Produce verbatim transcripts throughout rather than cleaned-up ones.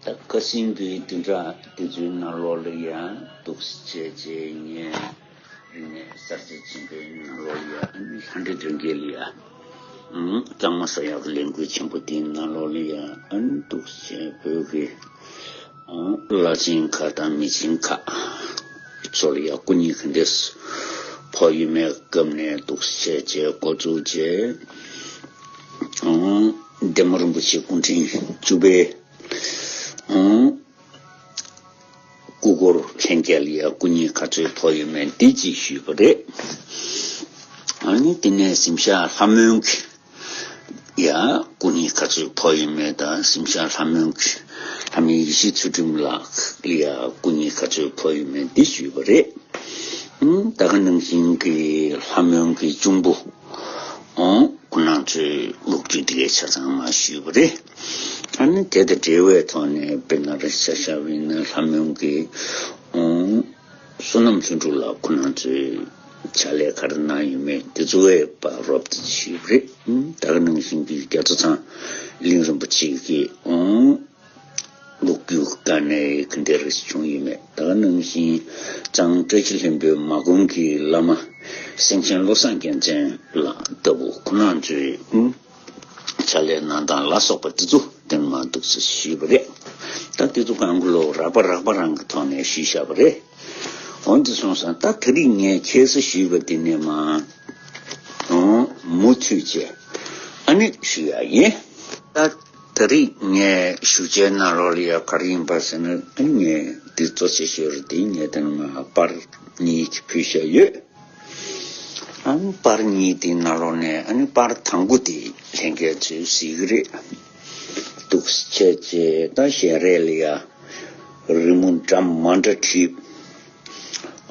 ཁ་སང་གི་བདུན་ཕྲག་དེ་ཚོའི་ནང་ལོགས་ལ་ཡང་འདུག་སེ་བྱས་རྗེས་ངས་རིག་གནས་གསར་བརྗེ་ཆེན་པོའི་ནང་ལོགས་ལ་ཡང་ལྷ་འདྲེ་སྟོན་རྒྱལ་ལ་ཡང་གཙང་མ་ཟ་ཡག་གི་ལས་འགུལ་ཆེན་པོ་དེའི་ནང་ལོགས་ལ་ཡང་འདུག་སེ་བོད་ཀྱི་བླ་ཆེན་ཁག་དང་མི་ཆེན་ཁག་ཚོ་ལ་ཡང་སྐུ་ཉིད་ག་འདྲས་ཕོག་ཡོད་མེད་སྐབས་ནས་འདུག་སེ་བྱས་རྗེས་འགོ་བཙུགས་རྗེས། འདན་མ་རིན་པོ་ཆེ་སྐུ་ཕྲེང་བཅུ་པའི་སྐུ་འཁོར་ལྷན་རྒྱས་ལ་ཡང་སྐུ་ཉིད་ག་ཚོད་ཕོག་ཡོད་མེད་འདི་གཅིག་ཞུས་པ་རེད། ཨ་ནི་དེ་ནས་གཟིམ་ཤག་ལྷ་མོན་གྱི་ཡང་སྐུ་ཉིད་ག་ཚོད་ཕོག་ཡོད་མེད་དང་། གཟིམ་ཤག་ལྷ་མོན་གྱི་ལྷ་མོན་ཡེ་ཤེས་ཚུལ་ཁྲིམས་ལགས་ལ་ཡང་སྐུ་ཉིད་ག་ཚོད་ཕོག་ཡོད་མེད་འདི་ཞུས་པ་རེད། ད་ག་ནང་བཞིན་གྱི་ལྷ་མོན་གྱི་གཅུང་པོ། ཁོང་རྣམ་ཚོའི་ལོ་རྒྱུས་དེ་གའི་ཆ་ཚང་མ་ཞུས་པ་རེད། ཨ་ནི་དེ་དང་འབྲེལ་བའི་ཐོག་ནས་དཔེར་ན་རེ་ཆ་བཞག་པ་ཡིན་ན་ལྷ་མོན་གྱི་བསོད་ནམས་ལྷུན་གྲུབ་ལགས་ཁོང་རྣམ་ཚོས་ཕྱག་ལས་ག་རེ་གནང་ཡོད་མེད་དེ་ཚོའི་བར་རོབ་ཙམ་ཞུས་པ་རེད། ད་ག་ནང་བཞིན་གྱི་རྒྱ་མཚོ་ཚང་གླིང་རིན་པོ་ཆེ་གི་ལོ་རྒྱུས་ག་ནས་ག་འདྲ་རེ་བྱུང་ཡོད་མེད། ད་ག་ནང་བཞིན་གཙང་བཀྲ་ཤིས་ལྷུན་པོའི་མ་དགོན་གྱི་བླ་མ་སེང་ཆེན་བློ་བཟང་རྒྱལ་མཚན་ལགས་ལྟ་བུ་ཁོང་རྣམ་ཚོའི་ཕྱག་ལས་གནང་སྟངས་ལ་སོགས་པ་དེ་ཚོ་དེ་ནས་མར་འདུག་སེ་ཞུས་པ་རེད། ད་དེ་ཚོ་གང་ག་ལོ་རགས་པ་རགས་པ་རང་གི་ཐོག་ནས་ཞུས་བཞག་པ་རེད། འོན་ཏེ་སོང་ཙང་ད་དེ་རིང་ངས་ཁྱད་གསོད་ཞུས་པ་དེ་ནས་མར་མུ་མཐུད་བྱས་ཨ་ནི་ཞུ་ཡ་ཡིན། ད་ད་རེས་ངས་ཞུ་བྱའི་ནང་ལོགས་ལ་ཡ་ག་རེ་ཡིན་པ་ཟེར་ན། ཨ་ནི་ངས་འདི་གཙོ་ཆེ་ཤོས་རེད། དེ་ངས་དེ་ནས་མར་པར་གཉིས་ཅིག་ཕུལ་བཞག་ཡོད། ཨ་ནི་པར་གཉིས་དེའི་ནང་ལོགས་ནས་ཨ་ནི་པར་དང་པོ་དེ་ལྷན་རྒྱས་ཚོས་གཟིགས་ཀྱི་རེད། འདུག་སེ་བྱས་རྗེས་ད་ཞལ་རས་ལ་ཡ་རི་མོ་འདྲ་མ་འདྲ་བྲིས།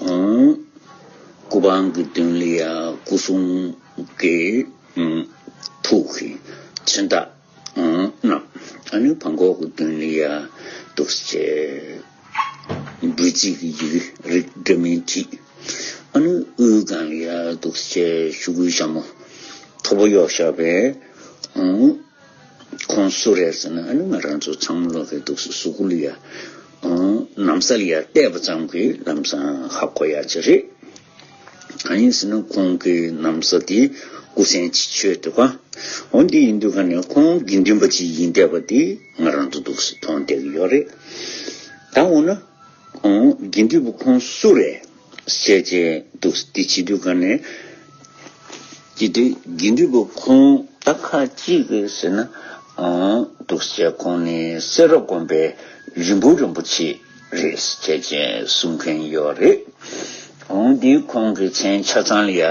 ཨང་། སྐུ་པང་གི་མདུན་ལ་ཡ་སྐུ་གསུང་གི་ཐུགས་ཀྱི་མཚོན་རྟགས་གནང་། ཨ་ནི་བྲང་ཁོག་གི་མདུན་ལ་ཡ་འདུག་སེ་བྱས་འབོད་ཚིག་གི་ཡི་གེ་རིགས་འདྲ་མིན་བྲིས། ཨ་ནི་དབུའི་སྒང་ལ་ཡ་འདུག་སེ་བྱས་ཤོག་གུའི་ཞྭ་མོ་མཐོ་པོ་གཡོགས་བཞག་པས། ཨང་། ཁོང་སུ་རེད་ཟེར་ན། ཨ་ནི་ང་རང་ཚོ་ཚང་མ་ལོག་གི་འདུག་སེ་གཟུགས་པོ་ལ་ཡ། ཨང་། ན་བཟའ་ལ་ཡ་བལྟས་པ་ཙམ་གྱིས་ལམ་སང་ཧ་གོ་ཡ་ཅིག་རེད། གང་ཡིན་ཟེར་ན་ཁོང་གི་ན་བཟའ་དེ་སྐུ་མཚན་ཆེ་ཤོས་འདུག་ག་འོ་འདི་ཡིན་དུས་ག་ནས་ཁོང་དགེ་འདུན་པ་ཅིག་ཡིན་བསྡད་པ་དེ་ང་རང་ཚོ་འདུག་སེ་མཐོང་བསྡད་ཀྱི་ཡོད་རེད། ད་འོ་ན། ཨང་། དགེ་འདུན་པ་ཁོང་སུ་རེད་ཟེར་བྱས་འདུག་སེ་འདི་བྱེད་དུས་ག་ནས། དེ་དུས་དགེ་འདུན་པ་ཁོང་ད་ཁ་ཅིག་གིས་ཟེར་ན། ཨང་། འདུག་སེ་ཁོང་ནི་སེ་ར་དགོན་པའི་རིན་པོ་རིན་པོ་ཆེ་རེད་ཟེར་བྱས་གསུང་མཁན་ཡོད་རེད། ཨང་། འདི་ཁོང་གི་མཚན་ཆ་ཚང་ལ་ཡ་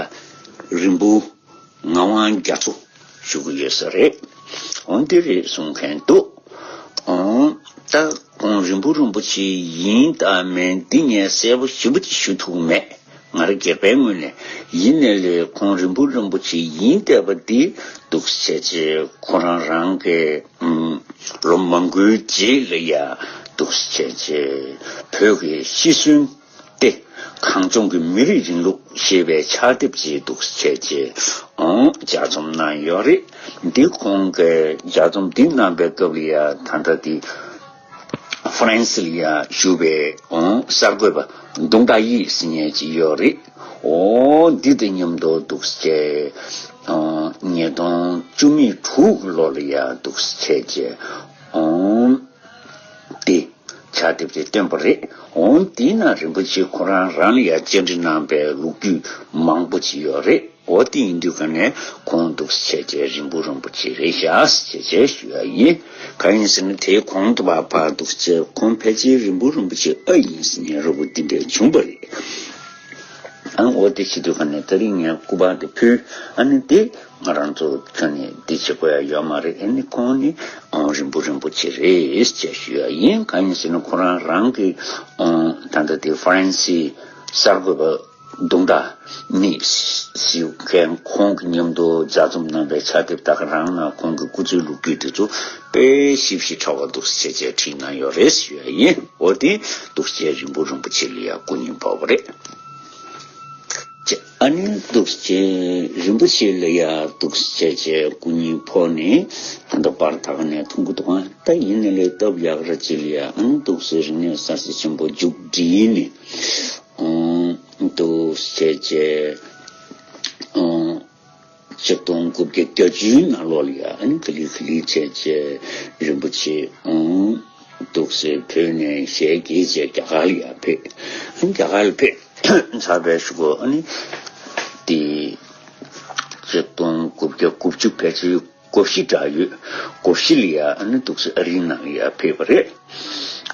རིན་པོ་ངག་དབང་རྒྱ་མཚོ་ཞུ་གི་ཡོད་ས་རེད། ཨང་། འདི་རེད་གསུང་མཁན་འདུག་ཨང་། ད་ཁོང་རིན་པོ་རིན་པོ་ཆེ་ཡིན་དང་མིན་འདི་ངས་གསལ་པོ་ཞིབ་པོ་ཅིག་ཞུ་ཐུབ་མེད། ང་རང་སྒེར་པའི་ངོས་ནས། ཡིན་ནའི་ལས་ཁོང་རིན་པོ་རིན་པོ་ཆེ་ཡིན་བསྡད་པ་འདི་འདུག་སེ་བྱས་ཁོ་རང་རང་གི་ཨུམ། ལོ་མང་པོའི་རྗེས་ལ་ཡ་འདུག་སེ་བྱས་བོད་ཀྱི་ཤི་གསོན་ཏེ་གངས་ལྗོངས་ཀྱི་མི་རིགས་རིང་ལུགས་ཞེས་པའི་ཕྱག་དེབ་ཅིག་འདུག་སེ་བྱས་ཨང་ལྗགས་རྩོམ་གནང་ཡོད་རེད། འདི་ཁོང་གིས་ལྗགས་རྩོམ་འདི་གནང་པའི་སྐབས་ལ་ཡ་ད་ལྟ་འདི། ཧྥ་རན་སི་ལ་ཡ་བཞུགས་པའི་ཨང་གསར་འགོད་པ་དུང་ཟླ་དབྱིས་ཟེར་མཁན་ཅིག་ཡོད་རེད། ཨོ་འདི་དང་མཉམ་དུ་འདུག་སེ་བྱས། ཨང་ཉིས་སྟོང་བཅུ་མེད་དྲུག་གི་ལོ་ལ་ཡ་འདུག་སེ་བྱས། ཨང་དེ་ཕྱག་དེབ་དེ་བཏོན་པ་རེད། ཨང་དེའི་ནང་རིན་པོ་ཆེ་ཁོ་རང་རང་ལ་ཡ་བཅར་འདྲི་གནང་པའི་ལོ་རྒྱུས་མང་པོ་ཅིག་ཡོད་རེད། འོ་དེ་ཡིན་དུས་ག་ནས་ཁོང་འདུག་སེ་བྱས་རིན་པོ་རིན་པོ་ཆེ་རེད་ཤག་ཟེར་བྱས་ཞུ་ཡ་ཡིན། གང་ཡིན་ཟེར་ན་དེའི་གོང་དུ་བ་ཕར་འདུག་སེ་ཁོང་ཕལ་ཆེར་རིན་པོ་རིན་པོ་ཆེ་ཨ་ཡིན་ཟེར་ནས་རོ་པོ་འདི་འདྲ་བྱུང་པ་རེད། ཨ་འོ་དེ་བྱེད་དུས་ག་ནས་ད་རིང་ངས་སྐུ་པར་དེ་ཕུལ། ཨ་ནི་དེ་ང་རང་ཚོ་ཁྱོན་ནས་འདི་བྱེད་དགོས་ཡ་ཡོད་མ་རེད། ཨ་ནི་ཁོང་ནི་ཨང་རིན་པོ་རིན་པོ་ཆེ་རེད་ཅེས་ཞུ་ཡ་ཡིན། གང་ཡིན་ཟེར་ན་ཁོ་རང་རང་གི་ཨང་ད་ལྟ་དེ་ཧྥ་རན་སིའི་གསར་འགོད་པ་དུང་ཟླ་དབྱིས་ཟེར་མཁན་ཁོང་གི་མཉམ་དུ་ལྗགས་རྩོམ་གནང་པའི་ཕྱག་དེབ་ད་ག་རང་ན་ཁོང་གི་སྐུ་ཚེའི་ལོ་རྒྱུས་དེ་ཚོ་དཔེ་ཞིབ་ཞིབ་ཕྲ་བ་འདུག་སེ་བྱས་བྲིས་གནང་ཡོད་རེད་ཞུ་ཡ་ཡིན། འོ་དེ་འདུག་སེ་རིན་པོ་རིན་པོ་ཆེ་ལ་ཡ་སྐུ་ཉིད་ཕོག་པ་རེད། ཅེས། ཨ་ནི་འདུག་སེ་རིན་པོ་ཆེ་ལ་ཡ་འདུག་སེ་བྱས་བྱས་སྐུ་ཉིད་ཕོག་ནས་ད་ལྟ་པར་ད་ག་ནས་མཐོང་གི་འདུག་ཨ་ད་ཡིན་ནའི་ལས་སྟབས་ཡག་ར་ཅིག་ལ་ཡ་ཨ་ནི་འདུག་སེ་རིག་གནས་གསར་བརྗེ་ཆེན་པོ་མཇུག་སྒྲིལ་ནས་འདུག་སེ་བྱས་བྱས། ཆིག་སྟོང་དགུ་བརྒྱ་བརྒྱད་ཅུའི་ནང་ལོགས་ལ་ཡ་ཨ་ནི་ག་ལེ་ག་ལེ་བྱས་བྱས་རིན་པོ་ཆེ་འདུག་སེ་བོད་ནས་ཞལ་གྱེས་བྱས་རྒྱ་གར་ལ་ཡ་ཕེབས། རྒྱ་གར་ལ་ཕེབས་ཚར་བའི་གཞུག་གུ་ཨ་ནི་དེ་ཆིག་སྟོང་དགུ་བརྒྱ་དགུ་བཅུ་ཕལ་ཆེར་གོ་བཞི་འདྲ་ཡོད། གོ་བཞི་ལ་ཡ་ཨ་ནི་འདུག་སེ་ཨ་རིའི་ནང་ལ་ཡ་ཕེབས་པ་རེད།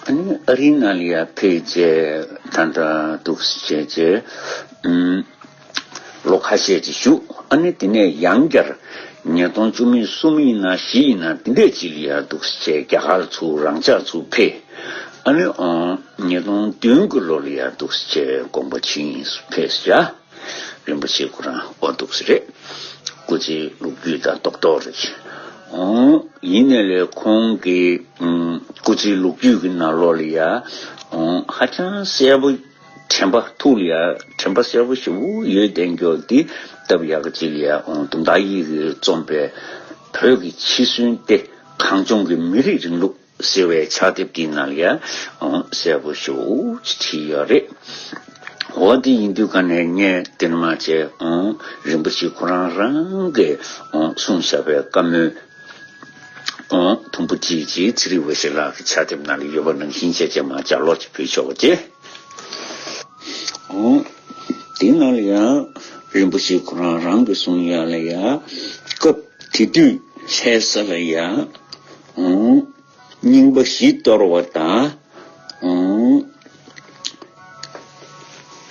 ཨ་ནི་ཨ་རིའི་ནང་ལ་ཡ་ཕེབས་བྱས་ད་ལྟ་འདུག་སེ་བྱས་བྱས་ཨུམ། ལོ་ཁ་ཤས་ཅིག་བཞུགས། ཨ་ནི་དེ་ནས་ཡང་བསྐྱར་ཉིས་སྟོང་བཅུ་མེད་གསུམ་ཡིན་ན་བཞི་ཡིན་ན་དེ་འདྲས་ཅིག་ལ་ཡ་འདུག་སེ་བྱས་རྒྱ་གར་ཚུར་རང་འཇགས་ཚུར་ཕེབས། ཨ་ནི་ཨང་ཉིས་སྟོང་བདུན་གྱི་ལོ་ལ་ཡ་འདུག་སེ་བྱས་དགོངས་པ་ཇི་ཡིན་སུ་ཕེབས་བྱས། རིན་པོ་ཆེ་ཁོ་རང་འོ་འདུག་སེ་རེད། སྐུ་ཚེའི་ལོ་རྒྱུས་དང་རྡོག་རྡོག་རེད། ཨང་ཡིན་ནའི་ལས་ཁོང་གི་ཨང་སྐུ་ཚེའི་ལོ་རྒྱུས་ཀྱི་ནང་ལོགས་ལ་ཡ་ཨང་ཧ་ཅང་གསལ་པོ། དྲན་པ་ཐུགས་ལ་ཡ་དྲན་པ་གསལ་པོ་ཞེ་པོ་ཡོད་བསྡད་མཁན་འདི་སྟབས་ཡག་གི་ཅིག་ལ་ཡ་འོང་དུང་བདག་ཡིད་ཀྱིས་རྩོམ་པའི་བོད་ཀྱི་འཆི་གསོན་ཏེ་གངས་ལྗོངས་ཀྱི་མི་རིགས་རིང་ལུགས་ཟེར་བའི་ཕྱག་དེབ་འདིའི་ནང་ལ་ཡ་འོང་གསལ་པོ་ཞེ་པོ་ཅིག་བྲིས་ཡོད་རེད། འོ་དེ་ཡིན་དུས་ག་ནས་ངས་དེ་ནས་མ་བྱས་འོང་རིན་པོ་ཆེ་ཁོ་རང་རང་གིས་འོང་གསུངས་བཞག་པའི་བཀའ་མོལ། ཨོ། དུམ་བུ་གཅིག་གཅིག་ཚེ་རིང་འོད་ཟེར་ལགས་ཀྱི་ཕྱག་དེབ་ནང་ལ་ཡོད་པ་ནང་བཞིན་བྱས་བྱས་མར་ལྗགས་ཀློག་ཅིག་ཕུལ་ཆོག་པ་བྱེད། ཨོ། དེའི་ནང་ལ་ཡང་རིན་པོ་ཆེ་ཁོ་རང་རང་གིས་གསུང་ཡ་ལ་ཡ། སྐབས་དེ་དུས་ལྷ་ས་ལ་ཡ། ཨོ། རྙིང་པ་བཞི་གཏོར་བ་དང་། ཨོ།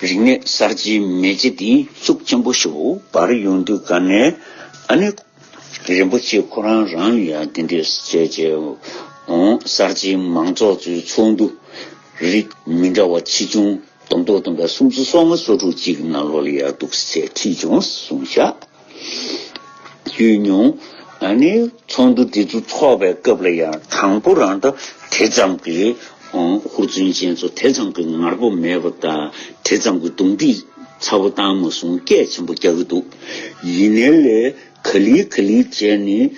རིག་གནས་གསར་བརྗེའི་མེ་ལྕེ་དེ་ཤུགས་ཆེན་པོ་ཞིག་འབར་ཡོང་དུས་ག་ནས་ཨ་ནི། རིན་པོ་ཆེ་ཁོ་རང་རང་ལ་ཡང་དེ་འདྲས་བྱས་བྱས་འོང་གསར་བརྗེའི་མང་ཚོགས་ཚོའི་ཚོགས་འདུ་རིགས་མི་འདྲ་བ་ཆེ་ཆུང་བསྡོམས་ཐོག་བསྡོམས་པས་སུམ་ཅུ་སོ་ལྔ་སོ་དྲུག་ཅིག་གི་ནང་ལོགས་ལ་ཡང་འདུག་སེ་ཁྲིད་བྱུང་གསུངས་ཤག་ཡོད་མྱོང་། ཨ་ནི་ཚོགས་འདུ་དེ་ཚོ་འཚོགས་པའི་སྐབས་ལ་ཡང་དང་པོ་རང་ད་དེ་ཙམ་གྱི་ཧུར་བརྩོན་ཅན་ཚོ་དེ་ཙམ་གྱི་ངར་པོ་མེད་པ་དང་དེ་ཙམ་གྱི་རྡུང་རྡེག་ཚ་པོ་བཏང་མ་སོང་། སྐད་ཆེན་པོ་རྒྱག་གི་འདུག་ཡིན་ནའི་ལས། ག་ལེ་ག་ལེ་བྱས་ནས།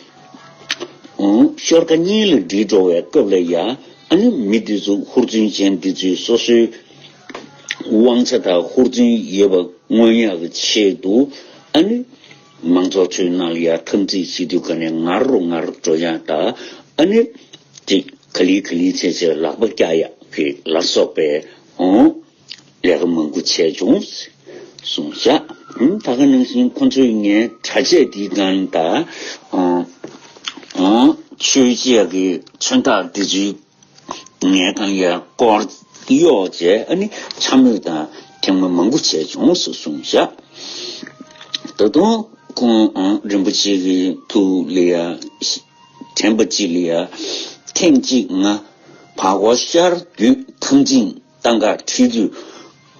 ཨང་། ཤོར་ཁ་གཉིས་ལ་འགྲིལ་འགྲོ་བའི་སྐབས་ལ་ཡ། ཨ་ནི་མི་དེ་ཚོ་ཧུར་བརྩོན་ཅན་འདི་ཚོས་སོ་སོའི་དབང་ཆ་དང་ཧུར་བརྩོན་ཡོད་པ་མངོན་ཡག་གི་ཆེད་དུ། ཨ་ནི་མང་ཚོགས་ཚོའི་ནང་ལ་ཡ་འཐབ་འཛིང་བྱེད་དུས་ག་ནས་ངར་རུ་ངར་འགྲོ་ཡག་དང་། ཨ་ནི་ཅིག་ག་ལེ་ག་ལེ་བྱས་བྱས་ལག་པ་བཀྱག་ཡག་གི་ལ་སོགས་པའི། ཨང་། ལས་ཀ་མང་པོ་བྱས་བྱུང་། གསུངས་བཞག་ད་ག་ནང་བཞིན་ཁོ་ཚོས་ངའི་གྲྭ་ཆས་འདིའི་སྒང་དང་། ཨང་། ཨང་། མཆོད་ཆས་ཀྱི་མཚོན་རྟགས་འདི་ཚོའི་ངའི་སྒང་ཡར་སྐོར་གཡོག་བྱས། ཨ་ནི་འཕྱ་སྨོད་དང་ཐེངས་མ་མང་པོ་བྱས་བྱུང་ཟེར་གསུངས་བཞག་ད་དུང་ཁོང་ཨང་རིན་པོ་ཆེ་གི་ཐུགས་ལ་ཡ། དྲན་པ་གཅིག་ལ་ཡ། ཐེངས་གཅིག་ང་བར་སྐོར་ཤར་བརྒྱུད་འཐབ་འཛིང་སྟངས་ཀ་ཁྲིད་དུས་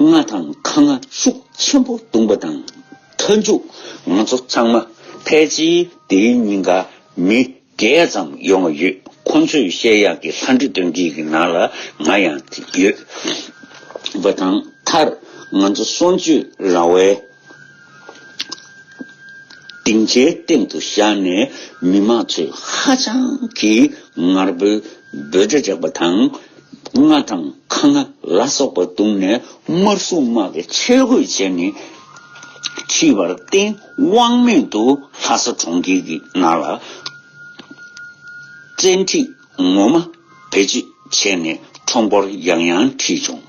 རྔ་དང་ཁ་རྔ་ཤུགས་ཆེན་པོ་བརྡུངས་པ་དང་། མཐའ་མཇུག་ང་ཚོ་ཚང་མ་ཕལ་ཆེར་དེའི་ཉིན་ཀ་མི་བརྒྱད་ཙམ་ཡོང་བ་ཡོད། ཁོ་ཚོས་བཤད་ཡག་གི་ལྷ་འདྲེ་སྟོན་ཁའི་གི་ནང་ལ་ང་ཡང་ཡོད་པ་དང་། མཐར་ང་ཚོ་གསུང་ཆོས་ར་བའི་སྡིངས་ཆའི་སྟེང་དུ་བཞག་ནས་མི་མང་ཚོས་ཧ་ཅང་གི་ངར་པོའི་འབོད་སྒྲ་བརྒྱབ་པ་དང་། རྔ་དང་ཁ་རྔ་ལ་སོགས་པ་བརྡུངས་ནས་དམར་སྲུང་དམག་གིས་ཆས་གོས་བྱས་ནས་ཁྲིད་པར་བརྟེན། དབང་མེད་དུ་ལྷ་ས་གྲོང་ཁྱེར་གྱི་ནང་ལ་བཙན་ཁྲིད་ངོ་མ་བེད་སྤྱོད་བྱས་ནས་ཁྲོམ་སྐོར་ཡང་ཡང་ཁྲིད་བྱུང་།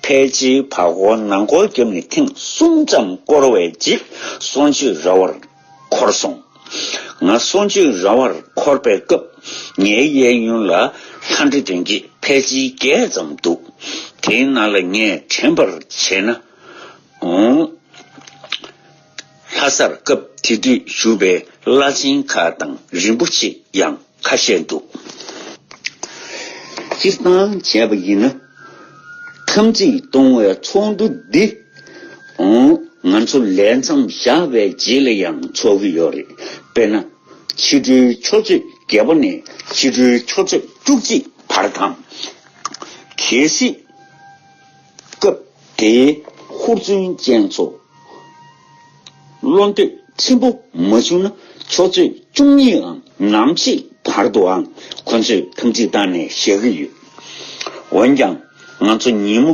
ཕལ་ཆེར་བར་སྐོར་ནང་སྐོར་བརྒྱབ་ནས་ཐེངས་གསུམ་ཙམ་བསྐོར་བའི་རྗེས་གསུང་ཆོས་ར་བར་འཁོར་སོང་། ང་གསུང་ཆོས་ར་བར་འཁོར་པའི་སྐབས་ངའི་གཡས་གཡོན་ལ་ལྷ་འདྲེ་སྟོན་ཁའི་ཕལ་ཆེར་བརྒྱད་ཙམ་འདུག་དེའི་ནང་ལ་ངས་དྲན་པར་བྱས་ན། ཨོང་། ལྷ་སར་སྐབས་དེ་དུས་བཞུགས་པའི་བླ་ཆེན་ཁག་དང་རིན་པོ་ཆེ་ཡང་ཁ་ཤས་འདུག་སྤྱིར་བཏང་བྱས་པ་ཡིན་ན། འཐབ་འཛིང་གཏོང་བའི་ཚོགས་འདུ་འདི། ཨོང་། ང་ཚོ་ལས་མཚམས་བཞག་པའི་རྗེས་ལ་ཡང་འཚོགས་ཀྱི་ཡོད་རེད། དཔེར་ན། ཕྱི་དྲོའི་ཆུ་ཚོད་བརྒྱད་པ་ནས་ཕྱི་དྲོའི་ཆུ་ཚོད་བཅུ་གཅིག་བར་དང་། གལ་སྲིད། སྐབས་དེའི་ཧུར་བརྩོན་ཅན་ཚོ་ བློ་འདོད་ཚིམ་པོ་མ་བྱུང་ན་ཆུ་ཚོད་བཅུ་གཉིས་ཨང་ནམ་ཕྱེད་བར་དུའང་ཁོ་ཚོས་འཐམ་འཛིང་བཏང་ནས་བཞག་གི་ཡོད། འོན་ཀྱང་ང་ཚོ་ཉིན་མོ་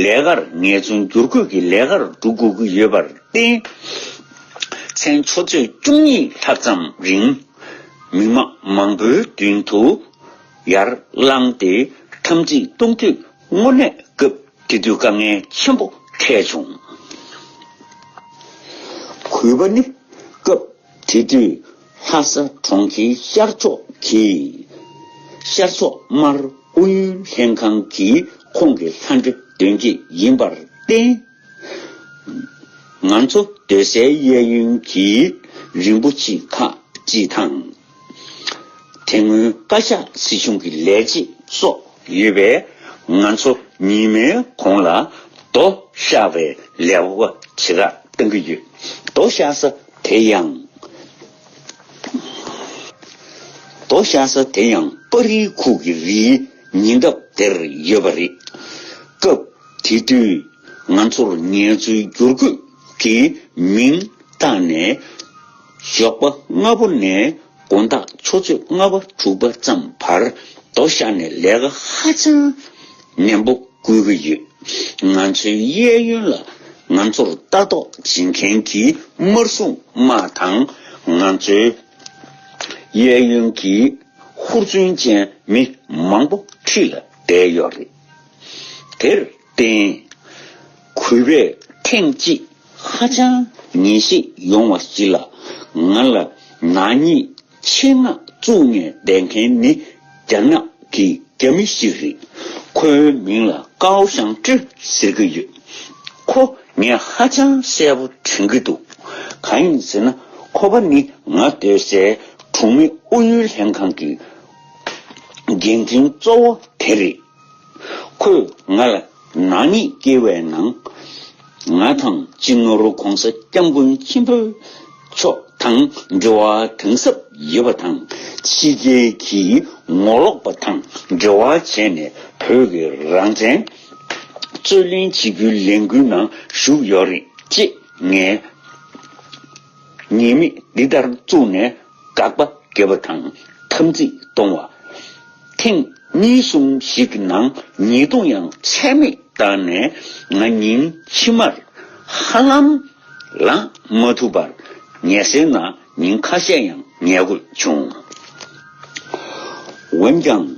ལས་ཀར་ངལ་རྩོལ་བསྒྱུར་བཀོད་ཀྱི་ལས་ཀར་འགྲོ་དགོས་ཀྱི་ཡོད་པར་བརྟེན། མཚན་ཆུ་ཚོད་བཅུ་གཉིས་ལྷག་ཙམ་རིང་མི་མང་མང་པོའི་མདུན་དུ་ཡར་ལངས་ཏེ་འཐམ་འཛིང་གཏོང་དུས་དངོས་གནས་སྐབས་དེ་དུས་དཀའ་ངལ་ཆེན་པོ་འཕྲད་བྱུང་། གུས་པ་ནི་སྐབས་དེ་དུས་ལྷ་ས་གྲོང་ཁྱེར་ཤར་ཕྱོགས་ཀྱི་ཤར་ཕྱོགས་དམར་ཨུ་ཡོན་ལྷན་ཁང་གི་ཁོང་གི་ལྷ་འདྲེ་གདོན་བགེགས་ཡིན་པར་བརྟེན། ང་ཚོ་སྡོད་སའི་གཡས་གཡོན་གྱི་རིན་པོ་ཆེ་ཁག་ཅིག་དང་། དེ་སྔོན་བཀའ་ཤག་སྲིད་གཞུང་གི་ལས་བྱེད་སོགས་ཡོད་པས། ང་ཚོ་ཉི་མའི་གུང་ལ་རྡོ་བཤགས་པའི་ལས་ཀ་བྱེད་ག་གཏང་གི་ཡོད། རྡོ་བཤགས་ས་དེ་ཡང་། རྡོ་བཤགས་ས་དེ་ཡང་པར་རིས་ཁུག་གི་རིའི་ཉེ་འདབས་དེར་ཡོད་པ་རེད། སྐབས་དེ་དུས་ང་ཚོར་ངལ་རྩོལ་བསྒྱུར་བཀོད་ཀྱི་མིང་བཏགས་ནས། ཞོགས་པ་སྔ་པོ་ནས་དགོང་དག་ཆུ་ཚོད་ལྔ་པ་དྲུག་པ་ཙམ་བར་རྡོ་བཤགས་ནས་ལས་ཀ་ཧ་ཅང་ནན་པོ་བསྐུལ་གྱི་ཡོད། ང་ཚོའི་གཡས་གཡོན་ལ་ང་ཚོར་ལྟ་རྟོག་བྱེད་མཁན་གྱི་དམར་སྲུང་དམག་དང་། ང་ཚོའི་གཡས་གཡོན་གྱི་ཧུར་བརྩོན་ཅན་མི་མང་པོ་འཁྲིས་ལ་བསྡད་ཡོད་རེད། དེར་བརྟེན། གུས་པས་ཐེངས་གཅིག་ཧ་ཅང་ངེས་ཤེས་ཡོང་བ་ཞིག་ལ། ང་ལ་ནག་ཉེས་ཆེད་མངགས་བཙུགས་ནས་བསྡད་མཁན་ནི་རྒྱ་ནག་གི་རྒྱ་མི་ཞིག་རེད། ཁོའི་མིང་ལ་ཀའོ་ཞང་ཀྲི་ཟེར་གྱི་ཡོད། ཁོ་ངས་ཧ་ཅང་གསལ་པོ་དྲན་གྱི་འདུག་གང་ཡིན་ཟེར་ན། ཁོ་པ་ནི་ང་སྡོད་སའི་གྲོང་མི་ཨུ་ཡོན་ལྷན་ཁང་གི་འགན་འཛིན་གཙོ་བོ་དེ་རེད། ཁོས་ང་ལ་ནག་ཉེས་བཀལ་བའི་ནང་། ང་དང་སྤྱི་ནོར་༧གོང་ས་༧སྐྱབས་མགོན་ཆེན་པོ་མཆོག་དང་འབྲེལ་བ་དམ་ཟབ་ཡོད་པ་དང་། ཕྱི་རྒྱལ་གྱི་ངོ་ལོག་པ་དང་འབྲེལ་བ་བྱས་ནས་བོད་ཀྱི་རང་བཙན་རྩོད་ལེན་བྱེད་རྒྱུའི་ལས་འགུལ་ནང་ཞུགས་ཡོད་རེད་ཅེས་ངས་ཉེས་མིང་འདི་ལྟར་བཙུགས་ནས་དགག་པ་བརྒྱབ་པ་དང་འཐབ་འཛིང་གཏོང་བ། ཐེངས་གཉིས་གསུམ་ཞིག་གི་ནང་ཉེས་རྡུང་ཡང་ཚད་མེད་བཏང་ནས། ང་ཉིན་ཕྱི་མར་ཧ་ལམ་ལངས་མ་ཐུབ་པར་ཉལ་སའི་ནང་ཉིན་ཁ་ཤས་ཡང་ཉལ་དགོས་བྱུང་། འོན་ཀྱང་།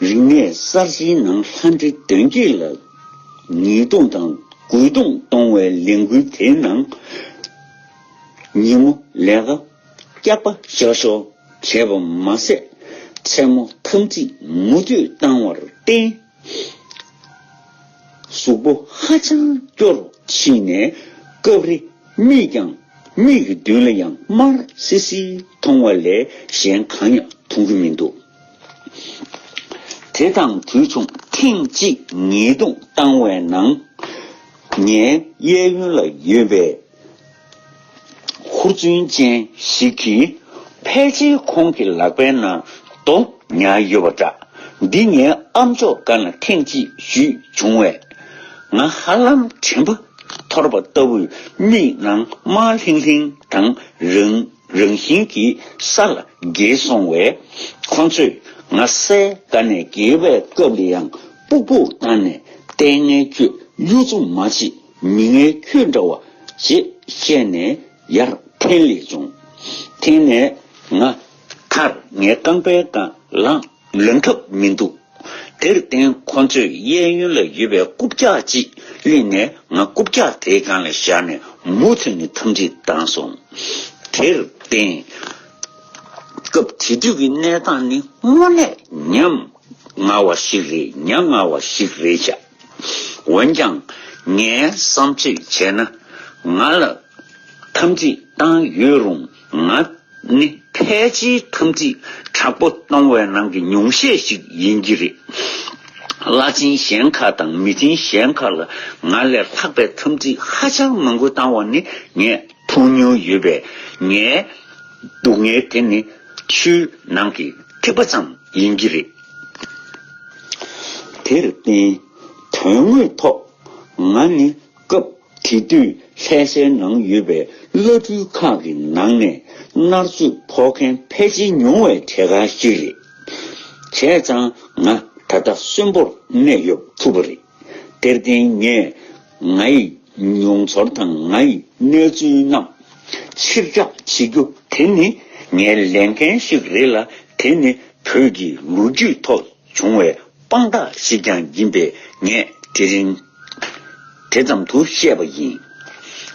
རིག་གནས་གསར་བརྗེའི་ནང་ལྷ་འདྲེ་གདོན་བགེགས་ལ་ཉེས་རྡུང་དང་རྒོལ་རྡུང་གཏོང་བའི་ལས་འགུལ་དེའི་ནང་། ཉིན་མོ་ལས་ཀ་སྐྱག་པ་བཞག་ཞོར་བྱས་པ་མ་ཟད། མཚན་མོ་འཐབ་འཛིང་མུ་མཐུད་བཏང་བར་བརྟེན། གཟུགས་པོ་ཧ་ཅང་སྐྱོ་རུ་ཕྱིན་ནས། སྐབས་རེ་མིག་ཀྱང་མིག་གི་མདུན་ལ་ཡང་དམར་སིལ་སིལ་མཐོང་བ་ལས་གཞན་གང་ཡང་མཐོང་གི་མི་འདུག་དེ་དང་དུས་མཚུངས་ཐེངས་གཅིག་ཉེས་རྡུང་བཏང་བའི་ནང་། ངའི་གཡས་གཡོན་ལ་ཡོད་པའི་ཧུར་བརྩོན་ཅན་ཞིག་གིས་ཕལ་ཆེར་ཁོང་གི་ལག་པའི་ནང་རྡོ་ཉར་ཡོད་པ་འདྲ། འདི་ངའི་ཨ་མཆོག་སྒང་ལ་ཐེངས་གཅིག་གཞུས་བྱུང་བས། ང་ཧ་ལམ་དྲན་པ་འཐོར་བ་ལྟ་བུའི་མིག་ནང་དམར་ལྷིང་ལྷིང་དང་རང་རང་བཞིན་གྱིས་ས་ལ་འགྱེལ་སོང་བས། ཁོང་ཚོས་ང་སའི་སྒང་ནས་འགྱེལ་བའི་སྐབས་ལ་ཡང་སྤུག་སྤུག་བཏང་ནས། ལྟས་ངན་ཁྱོད་གཡོ་རྫུ་མ་བྱེད། མི་ངན་ཁྱོད་འདྲ་བ་ཞེས་བཤད་ནས་ཡར་འཐེན་སླེབས་བྱུང་། དེ་ནས་ང་མཐར་ངའི་རྐང་པའི་སྒང་ལངས་ལངས་ཐབས་མི་འདུག་དེར་བརྟེན་ཁོ་ཚོས་གཡས་གཡོན་ལ་ཡོད་པའི་རྐུབ་བཀྱག་ཅིག་བླུགས་ནས། ང་རྐུབ་བཀྱག་དེའི་སྒང་ལ་བཞག་ནས་མུ་མཐུད་ནས་འཐབ་འཛིང་བཏང་སོང་། དེར་བརྟེན། སྐབས་དེ་དུས་ཀྱི་གནས་སྟངས་ནི་དངོས་གནས་ཉམ་ང་བ་ཞིག་རེད། ཉམ་ང་བ་ཞིག་རེད་བཞག་འོན་ཀྱང་ངས་བསམ་ཚོད་བྱས་ན། ང་ལ་འཐབ་འཛིང་བཏང་ཡོད་རུང་། ང་ནི་ཕལ་ཆེར་འཐབ་འཛིང་དྲག་པོ་གཏོང་བའི་ནང་གི་ཉུང་ཤས་ཤིག་ཡིན་གྱི་རེད། བླ་ཆེན་གཞན་ཁག་དང་མི་ཆེན་གཞན་ཁག་ལ་ང་ལས་ལྷག་པའི་འཐབ་འཛིང་ཧ་ཅང་མང་པོ་བཏང་བ་ནི་ངས་མཐོང་མྱོང་ཡོད་པས། ངའི་སྡུག་བསྔལ་དེ་ནི་ཆུའི་ནང་གི་ཐིགས་པ་ཙམ་ཡིན་གྱི་རེད། དེར་བརྟེན། དོན་དངོས་ཐོག་ང་ནི་སྐབས་ དེ་དུས་ལྷ་སའི་ནང་ཡོད་པའི་བླ་སྤྲུལ་ཁག་གི་ནང་ནས་མནར་གཅོད་ཕོག་མཁན་ཕལ་ཆེར་ཉུང་བའི་གྲས་ཁ་ཞིག་རེད། བྱས་ཙང་ང་ད་ལྟ་གསོན་པོར་གནས་ཡོད་ཐུབ་པ་རེད། དེར་བརྟེན་ངས་ང་ཡི་མྱོང་ཚོར་དང་ང་ཡི་གནས་ཚུལ་རྣམས་ཕྱིར་བསྒྲགས་བྱེད་རྒྱུ་དེ་ནི་ངའི་ལས་འགན་ཞིག་རེད་ལ། དེ་ནི་བོད་ཀྱི་ལོ་རྒྱུས་ཐོག་བྱུང་བའི་དཔང་རྟགས་ཤིག་ཀྱང་ཡིན་པས། ངས་དེ་རིང་དེ་ཙམ་དུ་བཤད་པ་ཡིན།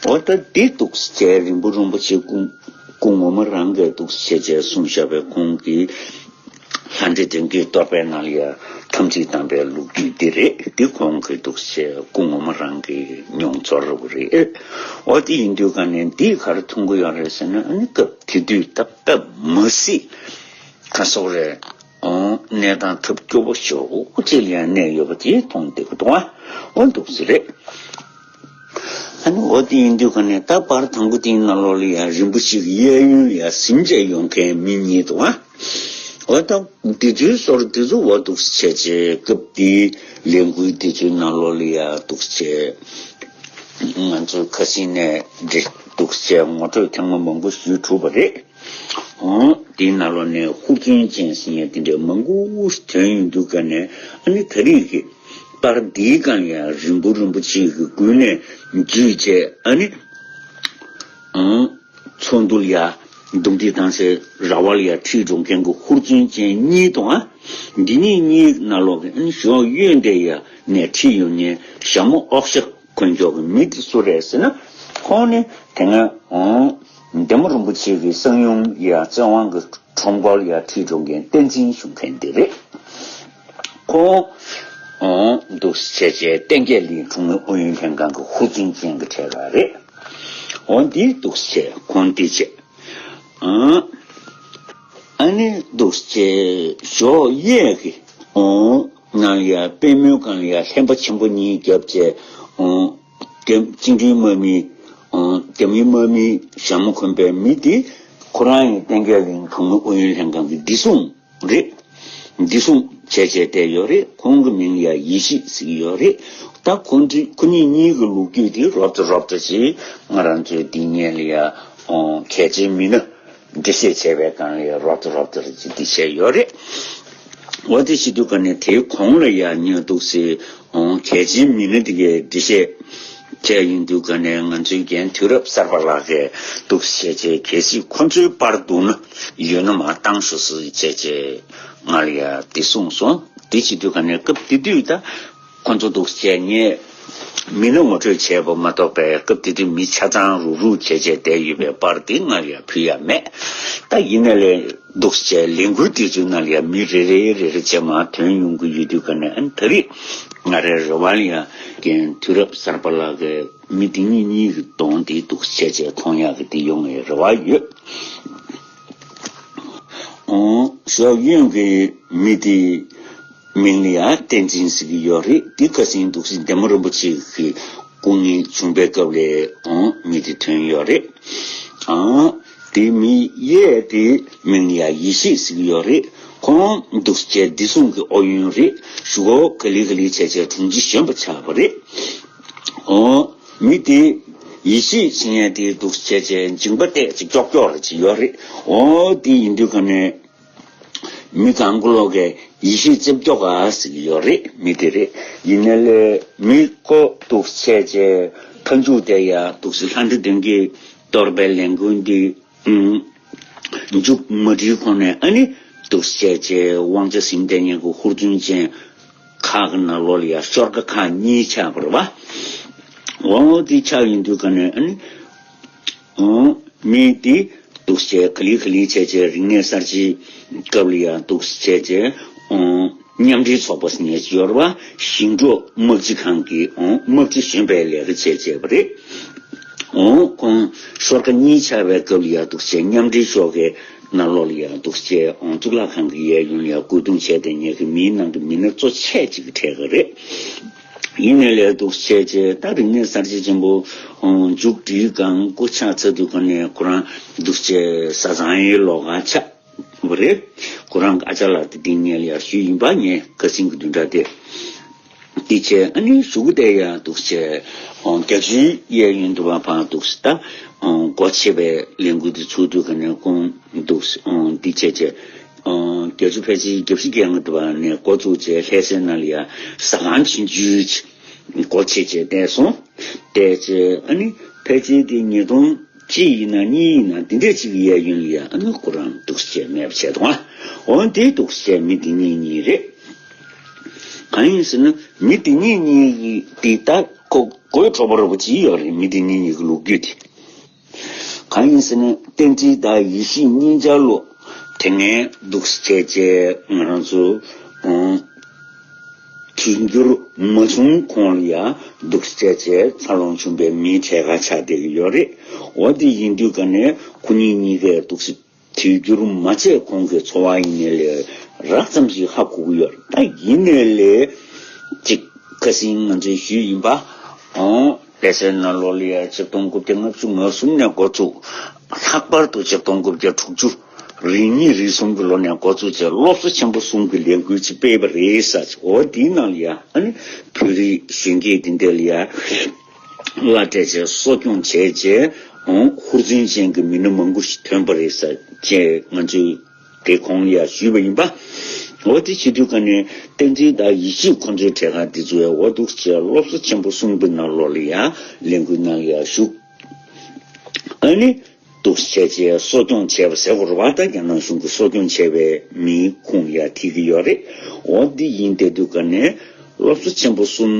འོ་ད་འདི་འདུག་ཟེར་རིན་པོ་རིན་པོ་ཆེ་སྐུ་སྐུ་ངོ་མ་རང་གིས་འདུག་ཟེར་བྱས་གསུངས་བཞག་པའི་ཁོང་གིས། ལྷ་འདྲེ་བདུད་ཀྱི་གཏོར་པའི་ནང་ལ་ཡ་ཐམས་ཅད་དམ་པའི་ལོ་རྒྱུས་འདི་རེད། འདི་ཁོང་གིས་འདུག་ཟེར་སྐུ་ངོ་མ་རང་གི་མྱོང་ཚོར་རེད། འོ་དེ་ཡིན་དུས་ག་ནས་འདིས་ག་རེ་མཐོང་གི་ཡོད་རེད་ཟེར་ན། ཨ་ནི་སྐབས་དེ་དུས་ད་སྟབས་མ་སྲིད་ག་སོགས་རེད། ཨོ་གནས་སྟངས་ཐབས་སྐྱོ་པོ་ཞེ་པོ་ཅིག་ལ་ཡང་གནས་ཡོད་པ་དེ་མཐོང་བསྡད་ཀྱི་འདུག་ཨ། འོ་འདུག་ཟེར་རེད། ཨ་ནི་འོ་དེ་ཡིན་དུས་ག་ནས་ད་བར་དང་པོ་དེའི་ནང་ལོགས་ལ་ཡང་རིན་པོ་ཆེ་གི་གཡས་གཡོན་ལ་ཡང་གཟིམ་བྱས་ཡོང་མཁན་མི་གཉིས་འདུག་ཨ། འོ་ད་དེ་དུས་ཚོར་དེ་ཚོ་འོ་འདུག་བྱས་བྱས་སྐབས་དེའི་ལས་འགུལ་དེ་ཚོའི་ནང་ལོགས་ལ་ཡང་འདུག་བྱས་ང་ཚོ་ཁ་སང་ནས་འདི་འདུག་བྱས་ངོ་སྤྲོད་ཐེངས་མ་མང་པོ་ཞུས་གྲུབ་པ་རེད། འོང་། དེའི་ནང་ལོགས་ནས་ཧུར་བརྩོན་ཅན་ཟེར་ཡས་དེ་འདྲའི་མང་པོ་ཞིག་ཐོན་ཡོང་དུས་ག་ནས། ཨ་ནི་ད་རེས་ཀྱི་པར་འདིའི་སྒང་ཡང་རིན་པོ་རིན་པོ་ཆེ་གི་མགུལ་ནས་བརྒྱུད་བྱས། ཨ་ནི་འོང་། ཚོགས་འདུ་ལ་ཡ་འདུམ་འགྲིག་བཏང་སའི་ར་བ་ལ་ཡ་ཁྲིད་འགྲོ་མཁན་གྱི་ཧུར་བརྩོན་ཅན་གཉིས་དང་། ཨ་འདི་གཉིས་གཉིས་ནང་ལོགས་ཀྱི། ཨ་ནི་ཞོགས་གཡོན་དེ་ཡ་ནས་ཁྲིད་ཡོང་མཁན་ཞྭ་མོ་ཨོག་ཤ་དཀོན་མཆོག་གི་མི་དེ་སུ་རེད་ཟེར་ན། ཁོང་ནི་དེ་སྔ་འོང་། འདན་མ་རིན་པོ་ཆེ་གི་གསང་ཡུམ་ཡ་བཙན་དབང་གི་ཁྲོམ་སྐོར་ཡ་ཁྲིད་འགྲོ་མཁན་བསྟན་འཛིན་ཞུ་མཁན་དེ་རེད། ཁོང་འོང་འདུག་བྱས་བྱས་བསྟན་རྒྱས་གླིང་གྲོང་མི་ཨུ་ཡོན་ལྷན་ཁང་གི་ཧུར་བརྩོན་ཅན་གྱི་གྲས་ཁ་རེད། འོང་འདི་འདུག་བྱས་ཁོང་འདི་བྱས། ཨ་ནི་འདུག་སེ་ཞོགས་གཡས་ཀྱི་འོང་ནང་ལ་ཡ་པད་མོའི་སྒང་ལ་ཡ་ལྷན་པ་ཆེན་པོ་གཉིས་བརྒྱབ་བྱས། འོང་རྒྱ་བཅིངས་འགྲོལ་དམག་མི་འོང་རྒྱ་མིའི་དམག་མི་ཞྭ་མོ་གོན་པའི་མི་དེ་ཁོ་རང་ཡང་བསྟན་རྒྱས་གླིང་གྲོང་མི་ཨུ་ཡོན་ལྷན་ཁང་གི་བདེ་སྲུང་རེད། བདེ་སྲུང་བྱས་བྱས་བསྡད་ཡོད་རེད། ཁོང་གི་མིང་ལ་ཡ་ཡེ་ཤེས་ཟེར་གྱི་ཡོད་རེད། ད་ཁོང་ཚོ་ཁོ་གཉིས་གཉིས་ཀྱི་ལོ་རྒྱུས་དེ་རོབ་ཙམ་རོབ་ཙམ་ཅིག་ང་རང་ཚོའི་འདི་ཉིད་ལ་ཡ་འོང་གལ་ཆེན་མི་སྣ་འགྲེལ་བཤད་བྱས་པའི་སྒང་ལ་ཡ་རོབ་ཙམ་རོབ་ཙམ་རེ་ཅིག་འདི་བྱས་ཡོད་རེད། འོ་དེ་བྱེད་དུས་ག་ནས་དེའི་གོང་ལ་ཡ་ཉོན་འདུག་སེ་འོང་གལ་ཆེན་མི་སྣ་དེ་གའི་འགྲེལ་བཤད་བྱས་ཡོང་དུས་ག་ནས་ང་ཚོའི་རྒན་དུས་རབས་གསར་པ་ལགས་ཀྱིས་འདུག་བྱས་བྱས་གལ་སྲིད་ཁོ་ཚོའི་པར་འདུག་ན་ཡོད་ན་མར་བཏང་ཤོག་ཟེར་བྱས་བྱས་ང་ལ་ཡ་དེ་གསུངས་སོང་། དེ་བྱེད་དུས་ག་ནས་སྐབས་དེ་དུས་ད། ཁོ་ཚོ་འདུག་བྱས་ངས་མི་སྣ་ངོ་སྤྲོད་བྱས་པ་མ་གཏོགས་པའི་སྐབས་དེ་དུས་མི་ཆ་ཚང་རུག་རུག་བྱས་བྱས་བསྡད་ཡོད་པའི་པར་དེ་ང་ལ་ཡ་ཕུལ་ཡ་མེད། ད་ཡིན་ན་ལས་འདུག་བྱས་ལས་འགུལ་དེ་ཚོའི་ནང་ལ་ཡ་མི་རེ་རེ་རེ་རེ་བྱས་མར་ཐོན་ཡོང་གི་ཡོད་དུས་ག་ནས། ཨ་ནི་ད་རེས་ང་རའི་རེ་བ་ལ་ཡ་རྒན་དུས་རབས་གསར་པ་ལགས་ཀྱིས་མི་དེ་གཉིས་གཉིས་ཀྱི་གདོང་དེ་འདུག་བྱས་བྱས་མཐོང་ཡག་གི་དེ་ཡོང་བའི་རེ་བ་ཡོད། འོང་ཞོགས་གཡོན་གྱི་མི་དེ་མིང་ལ་ཡ་བསྟན་འཛིན་ཟེར་གྱི་ཡོད་རེད། དེ་ཁ་སང་འདུག་སེ་འདན་མ་རིན་པོ་ཆེ་གི་སྐུ་ངལ་བྱུང་པའི་སྐབས་ལ་འོང་མི་དེ་ཐོན་ཡོད་རེད། ཨང་། དེ་མི་གཡས་དེ་མིང་ལ་ཡ་ཡེ་ཤེས་ཟེར་གྱི་ཡོད་རེད། ཁོང་འདུག་སེ་བདེ་སྲུང་གི་ཨུ་ཡོན་རེད། གཞུག་གུ་ག་ལེ་ག་ལེ་བྱས་བྱས་དྲུང་ཆེ་གཞོན་པ་ཆགས་པ་རེད། འོང་། མི་དེ་ཡེ་ཤེས་ཟེར་མཁན་དེ་འདུག་སེ་བྱས་བྱས་མཇིང་པ་ཏོག་ཙམ་ཀྱོག་ཀྱོག་རེ་ཅིག་ཡོད་རེད། འོ་དེ་ཡིན་དུས་ག་ནས་མི་གང་ག་ལོག་གིས་ཡེ་ཤེས་རྩེ་ཀྱོག་ག་ཟེར་གྱི་ཡོད་རེད། མི་དེ་རེད། ཡིན་ནའི་ལས་མི་ཁོ་འདུག་སེ་བྱས་བྱས་མཐའ་མཇུག་དེ་ཡ་འདུག་སེ་ལྷ་འདྲེ་བདུད་ཀྱི་གཏོར་པའི་ལས་འགུལ་འདི་མཇུག་མ་སྒྲིལ་གོང་ནས། ཨ་ནི་འདུག་སེ་བྱས་བྱས་དབང་ཆ་ཟིན་བསྡད་མཁན་གྱི་ཧུར་བརྩོན་ཅན་ཁག་གི་ནང་ལོགས་ལ་ཡ་ཤོར་ཁ་ཁག་གཉིས་ཆགས་པ་རེད་པ། འོ་དེ་ཆགས་ཡོང་དུས་ག་ནས། ཨ་ནི་འོ་མི་དེ་འདུག་སེ་ག་ལེ་ག་ལེ་བྱས་བྱས་རིག་གནས་གསར་བརྗེའི་སྐབས་ལ་ཡ་འདུག་སེ་བྱས་བྱས་འོ་མཉམ་འབྲེལ་ཚོགས་པ་ཟེར་མཁན་ཅིག་ཡོད་རེད་པ། ཞིང་འབྲོག་དམག་སྤྱི་ཁང་གི་འོ་དམག་སྤྱི་གཞོན་པའི་ལས་ཀ་བྱས་བྱས་པ་རེད། འོང་ཁོང་ཤོར་ཁ་གཉིས་ཆགས་པའི་སྐབས་ལ་ཡ་འདུག་སེ་མཉམ་འབྲེལ་ཤོག་གི་ནང་ལོགས་ལ་ཡ་འདུག་སེ་འོང་གཙུག་ལག་ཁང་གི་གཡས་གཡོན་ལ་ཡ་རྒོལ་རྡུང་བྱས་བསྡད་མཁན་གྱི་མིའི་ནང་གི་མི་སྣ་གཙོ་ཆེ་གཅིག་གི་གྲས་ཀ་རེད། ཡིན་ནའི་ལས་འདུག་སེ་བྱས་ད་རིག་གནས་གསར་བརྗེ་ཆེན་པོ་འོང་མཇུག་སྒྲིལ་གང་སྐུ་ཕྱག་འཚལ་དུས་ག་ནས་ཁོ་རང་འདུག་སེ་བཟའ་ཚང་ཡི་ལོགས་ཀ་ཆགས་པ་རེད། ཁོ་རང་གི་ཨ་ཅག་ལགས་དེ་འདི་ངས་ལ་ཡ་ཞུས་ཡིན་པ། ངས་ཁ་སང་གི་བདུན་ཕྲག་དེ། འདི་བྱས་ཨ་ནི་གཞུག་གུ་དེ་ཡང་འདུག་བྱས་ཨོ་བརྒྱད་ཅུའི་གཡས་གཡོན་དུ་བ་ཕར་འདུག་ད་ཨོ་སྒོ་ཕྱེ་བའི་ལས་འགུལ་འདི་ཚུགས་དུས་ག་ནས་ཁོང་འདུག་ཨོ་འདི་བྱས་བྱས་ཨོ་བརྒྱད་ཅུ་ཕལ་ཆེར་བརྒྱད་ཅུ་གྱ་ལྔ་དུ་བ་ནས་འགོ་བཙུགས་བྱས་ལྷ་སའི་ནང་ལ་ཡང་ཟ་ཁང་ཆུང་ཆུང་ཅིག་སྒོ་ཕྱེ་བྱས་བསྡད་སོང་། བསྡད་བྱས་ཨ་ནི་ཕལ་ཆེར་དེ་ཉིས་སྟོང་གཅིག་ཡིན་ན་གཉིས་ཡིན་ན་འདི་འདྲས་ཅིག་གི་གཡས་གཡོན་ལ་ཡང་ཨ་ནི་ཁོ་རང་འདུག་བྱས་མེད་པ་བྱས་འདུག་ཨ། འོ་འདི་འདུག་བྱས་མི་འདི་གཉིས་གཉིས་རེད། གང་ཡིན་ཟེར་ན་མི་འདི་གཉིས་གཉིས་ཀྱི་འདི་ལྟ་ཁོ་དགོད་བྲོ་བ་རོ་པོ་ཅིག་ཡོད་རེད། མི་འདི་གཉིས་གཉིས་ཀྱི་ལོ་རྒྱུས་དེ། གང་ཡིན་ཟེར་ན་བསྟན་འཛིན་དང་ཡེ་ཤེས་གཉིས་ཆར་ལོ་དེ་སྔའི་འདུག་བྱས་བྱས་ང་རང་ཚོ་ཨང་དུས་འགྱུར་མ་བྱུང་གོང་ལ་ཡང་འདུག་བྱས་བྱས་འཚར་ལོངས་བྱུང་བའི་མིའི་གྲས་ཁ་ཆགས་བསྡད་ཀྱི་ཡོད་རེད། འོ་དེ་ཡིན་དུས་ག་ནས་ཁོ་གཉིས་གཉིས་ཀས་འདུག་དུས་འགྱུར་མ་བྱས་གོང་གི་འཚོ་བ་ཡིན་ནའི་ལས་རགས་ཙམ་ཞིག་ཧ་གོ་གི་ཡོད་རེད། ད་ཡིན་ནའི་ལས་ཅིག་ཁ་སང་ང་ཚོས་ཞུས་ཡིན་པ། ཨོ་ལྷ་སའི་ནང་ལོགས་ལ་ཡ་ཆིག་སྟོང་དགུ་བརྒྱ་ལྔ་བཅུ་ང་གསུམ་ནས་འགོ་བཙུགས། ལྷག་པར་དུ་ཆིག་སྟོང་དགུ་བརྒྱ་དྲུག་ཅུ་རེ་གཉིས་རེ་གསུམ་གྱི་ལོ་ནས་འགོ་བཙུགས་བྱས་སློབ་གསོ་ཆེན་པོ་གསུམ་གྱི་ལས་འགུལ་ཅིག་སྤེལ་བ་རེད་ཟེར། འོ་དེའི་ནང་ལ་ཡ་ཨ་ནི་བོད་རིགས་གཞོན་སྐྱེས་དེ་འདྲ་ལ་ཡ་བླ་སྤྲད་བྱས་གསོ་སྐྱོང་བྱས་བྱས་ཨང་ཧུར་བརྩོན་ཅན་གྱི་མི་སྣ་མང་པོ་ཞིག་ཐོན་པ་རེད་ཟེར་བྱས་ང་ཚོས་དེ་གོང་ལ་ཡ་ཞུས་པ་ཡིན་པ། འོ་དེ་བྱེད་དུས་ག་ནས་བསྟན་འཛིན་དང་ཡེ་ཤེས་ཁོ་ཚོའི་གྲས་ཁ་འདི་ཚོའི་འོ་འདུག་བྱས་སློབ་གསོ་ཆེན་པོ་གསུམ་གྱི་ནང་ལོགས་ལ་ཡ་ལས་འགུལ་ནང་ལ་ཡ་ཞུགས། ཨ་ནི་འདུག་བྱས་བྱས་གསོ་སྐྱོང་བྱས་པ་ཟེར་དགོས་རེད་བ། ད་རྒྱ་ནག་གཞུང་གིས་གསོ་སྐྱོང་བྱས་པའི་མིའི་ཁོངས་ཡ་ཐིག་གི་ཡོད་རེད། འོ་འདི་ཡིན་བསྡད་དུས་ག་ནས་སློབ་གསོ་ཆེན་པོ་གསུམ་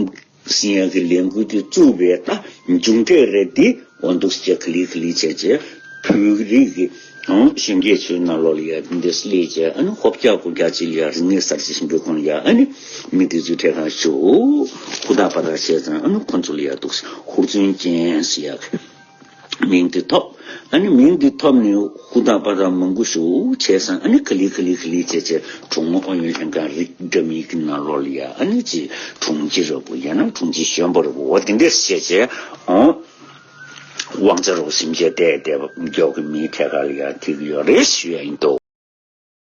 ཟེར་ཡག་གི་ལས་འགུལ་དེ་བཙུགས་པའི་ད་མཇུག་འབྲས་རེད་དེ། འོ་འདུག་སེ་ག་ལེ་ག་ལེ་བྱས་བྱས་བོད་རིགས་ཀྱི་ཨང་གཞོན་སྐྱེས་ཚོའི་ནང་ལོགས་ལ་ཡ་འདི་འདྲས་སླེབས་བྱས་ཨ་ནི་ཧོབ་རྒྱག་སྒོ་རྒྱག་ཅིག་ལ་ཡ་རིག་གནས་གསར་བརྗེ་ཆེན་པོའི་སྒང་ལ་ཡ་ཨ་ནི་མི་དེ་ཚོའི་གྲས་ཁ་ཞུགས་ཧུར་ཐག་པ་ཐག་བྱས་ཙང་ཨ་ནི་ཁོ་ཚོ་ལ་ཡ་འདུག་སེ་ཧུར་བརྩོན་ཅན་ཟེར་ཡག་གི་མིང་དེ་ཐོབ། ཨ་ནི་མིང་དེ་ཐོབ་ནས་ཧུར་ཐག་པ་ཐག་མང་པོ་ཞིག་བྱས་ཙང་ཨ་ནི་ག་ལེ་ག་ལེ་ག་ལེ་བྱས་བྱས་གྲོང་མི་ཨུ་ཡོན་ལྷན་ཁང་རིགས་འདྲ་མིན་གྱི་ནང་ལོགས་ལ་ཡ་ཨ་ནི་ཅིག་དྲུང་ཆེ་རོབ་པོ་ཡང་ན་དྲུང་ཆེ་གཞོན་པ་རོབ་པོ་འོ་དེ་འདྲས་བྱས་བྱས་ཨོ་དབང་ཆ་རོབ་པོ་ཟིན་བྱས་བསྡད་བསྡད་པ་མགྱོགས་ཀྱི་མིའི་གྲས་ཁ་ལ་ཡ་ཐིག་ཡོད་རེད་ཞུ་ཡ་ཡིན་ཏོ།